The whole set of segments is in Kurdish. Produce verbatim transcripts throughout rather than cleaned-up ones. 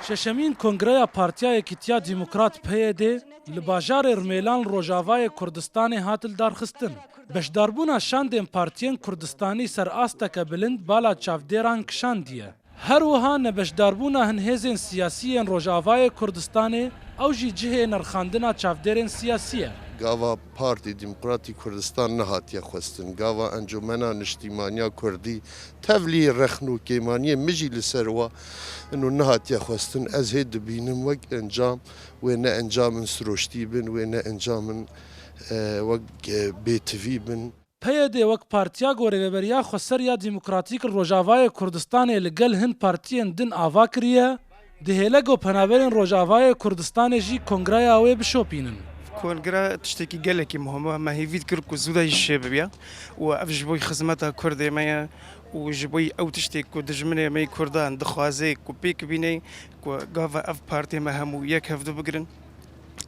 Şeşemîn Kongreya Partiya Yekîtiya Demokrat P Y D li bajarê Rimêlan li Rojavayê Kurdistanê hat lidarxistin. Beşdarbûna şandên partiyên Kurdistanî ser asteke bilind bala çavdêran kişandiye. Her wiha nebeşdarbûna hin hêzên siyasî yên Rojavayê Kurdistanê ew jî cihê nerxandina çavdêrên siyasî ye. Gava Partî Demokratî Kurdistan nehatiye xwestin. Gava Encûmena Niştîmaniya Kurdî tevlî rexn û kêmaniyê min jî li ser wa ino nehatiye xwestin. Ez hê dibînim wek encam, wê ne encamên siroştî bin, wê ne encamên, e, wek, e, bêtivî bin. P Y D wek partiya ku Rêveberiya Xweseriya Demokratîk li Rojavayê Kurdistanê li gel hin partiyên din ava kiriye, dihêle ku penaberên Rojavayê Kurdistanê jî kongreya wê bişopînin. Kongre tiştekî gelekî muhim e. Me hêvî dikir ku zû de jî çêbibiya û ev ji bo xizmeta Kurdê me ye û ji bo ew tiştê ku dijminê me yê Kurdan dixwaze ku pêk bîne ku gava ev partê me hemû yek hevdu bigirin.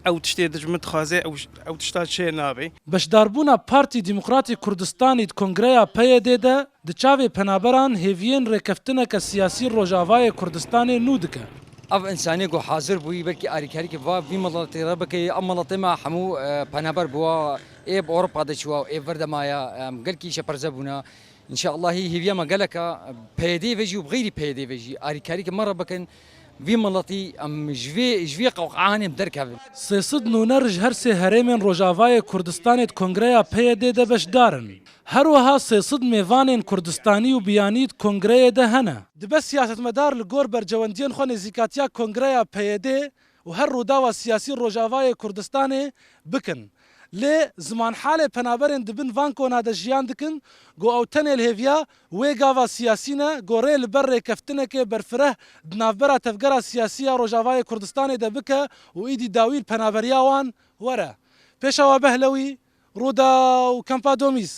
Ew tiştê dijmin dixwaze ew, ew tişta çê nabe. Beşdarbûna Partî Demokratîk Kurdistanî di Kongreya P Y D de di çavê penaberan hêviyên rêkeftineke siyasî Rojavayê Kurdistanê nû dike. Ev însanê ku hazir bûyî belkî alîkarîkê va vî miletê re bike, ev miletê me hemû, e, penaber bûwa, ê bi Ewropa de çûwa, ê vir de maya, em, gelkî şeperze bûna. Înşeallahî hêviya me gelek e, P Y D ve jî û bi xeyrî P Y D ve jî alîkarîkê me re bikin, vî miletî em ji vê, ji vê qewqeanê em derkevin. Sê sed nûner ji her sê herêmên Rojavayê Kurdistanê di Kongreya P Y D de beşdar in. Her wiha sê sed mêvanên Kurdistanî û biyanî di kongreyê de hene. Dibe siyasetmedar li gor bercewendiyên xwe nêzîkatiya kongreya P Y D û her rûdawa siyasî Rojavayê Kurdistanê bikin. Lê zimanhalê penaberên di bin van kona de jiyan dikin, ku ew tenê li hêviya wê gava siyasî ne, ku rê li ber rêkeftinekê berfireh di navbera tevgera siyasî ya Rojavayê Kurdistanê de bike û îdî dawî li penaberiya wan were. Pêşawa Behlewî, Rûdaw, Kampa Domîz.